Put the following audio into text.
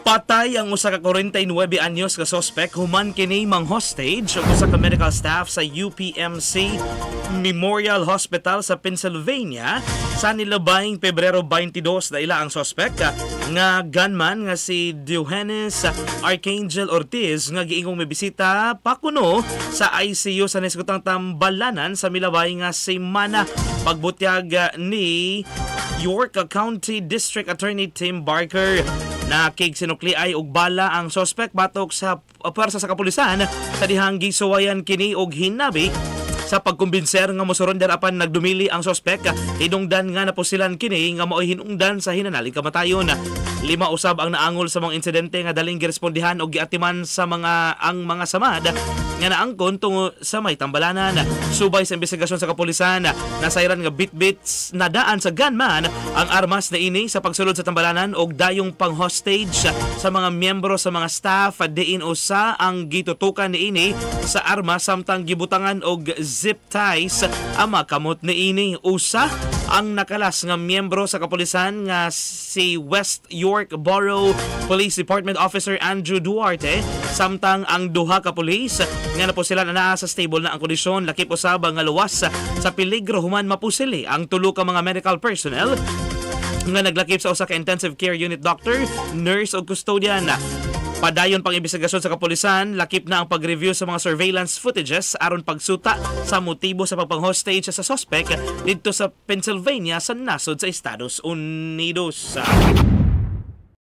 Patay ang usa ka 49 anyos ka suspect human kini mang hostage og usa ka medical staff sa UPMC Memorial Hospital sa Pennsylvania sa nilabayng Pebrero 22. Naila ang suspect nga gunman nga si Diogenes Archangel Ortiz nga giingong mibisita pa kuno sa ICU sa nisgutang tambalanan sa milabay nga semana, pagbutyag ni York County District Attorney Tim Barker. Nakig sinukliay og bala ang suspect batok sa puwersa sa kapulisan sa dihang gisuwayan kini og hinabi sa pagkumbinser nga mosurrender, apan nagdumili ang suspect hinungdan nga napusilan kini nga mao'y hinungdan sa hinanalig kamatayon. Lima usab ang naangol sa mga insidente nga daling girespondihan og giatiman sa mga ang mga samad nga naangkon tungo sa may tambalanan. Subay sa investigasyon sa kapulisan, nasayran nga bitbits na daan sa gunman ang armas na ini sa pagsulod sa tambalanan og dayong pang-hostage sa mga miyembro sa mga staff, diin usa ang gitutukan niini sa armas samtang gibutangan og zip ties ang mga kamot niini. Usa ang nakalas nga miyembro sa kapulisan nga si West York Borough Police Department Officer Andrew Duarte, samtang ang duha ka pulis nga napusilan anaa sa stable na ang kondisyon. Lakip usab nga luwas sa peligro human mapusili ang tulo ka mga medical personnel nga naglakip sa usa ka intensive care unit doctor, nurse ug custodian. Padayon pang investigasyon sa kapulisan, lakip na ang pag-review sa mga surveillance footages aron pagsuta sa motibo sa pagpang-hostage sa suspect didto sa Pennsylvania sa nasod sa Estados Unidos.